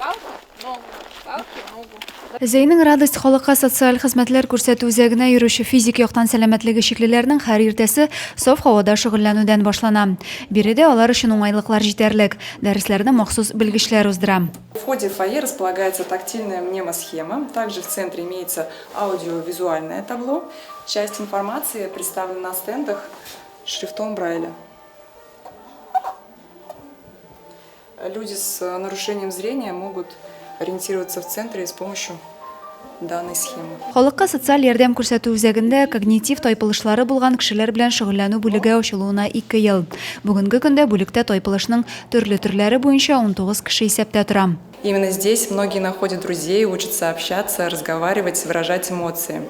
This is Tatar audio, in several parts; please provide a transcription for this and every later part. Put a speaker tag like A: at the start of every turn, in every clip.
A: Палки, ногу, палки, ногу.
B: Зәйнең Радость халыкка социаль хезмәтләр күрсәтү үзәгенә йөрүче физик яктан сәламәтлеге чиклеләрнең һәр иртәсе саф һавада шөгыльләнүдән башлана. Биредә алар өчен уңайлыклар җитәрлек. Дәресләрне махсус белгечләр уздыра.
C: В входе в фойе располагается тактильная мнемосхема. Также в центре имеется аудиовизуальное табло. Часть информации представлена на стендах шрифтом Брайля. Люди с нарушением зрения могут ориентироваться в центре с помощью данной схемы.
B: Халыкка социаль ярдәм күрсәтү үзәгендә когнитив тайпылышлары булган кешеләр белән шөгыльләнү бүлеге ачылуына ике ел. Бүгенге көндә бүлектә тайпылышның төрле төрләре буенча 19 кеше исәптә тора.
C: Именно здесь многие находят друзей, учатся общаться, разговаривать, выражать эмоции.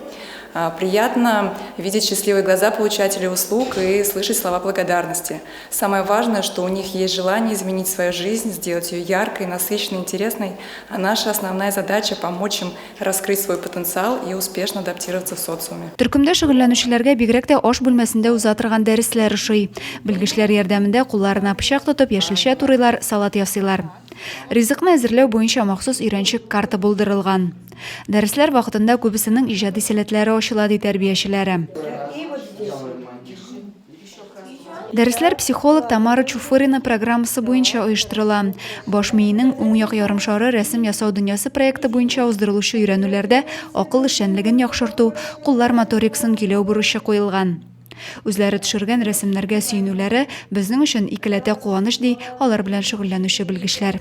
C: Приятно видеть счастливые глаза получателей услуг и слышать слова благодарности. Самое важное, что у них есть желание изменить свою жизнь, сделать ее яркой, насыщенной, интересной. А наша основная задача – помочь им раскрыть свой потенциал и успешно адаптироваться в социуме.
B: Төркемдә шөгыльләнүчеләргә бигрәк тә аш бүлмәсендә уза торган дәресләр ошый. Белгечләр ярдәмендә кулларына пычак тотып, яшелчә турыйлар, салат ясыйлар. Ризыкны әзерләү буенча махсус өйрәнчек карта булдырылган. Дәресләр вакытында күбесенең иҗади сәләтләре ачыла, ди тәрбиячеләре. Дәресләр психолог Тамара Чуфырина программасы буенча оештырыла. Баш миенең уң як ярымшары рәсем ясау дөньясы проекты буенча уздырылучы өйрәнүләрдә акыл эшчәнлеген яхшырту, куллар моторикасын көйләү бурычы куелган. Үзләре төшергән рәсемнәргә сөенүләре безнең өчен икеләтә куаныч, ди алар белән шөгыльләнүче белгечләр.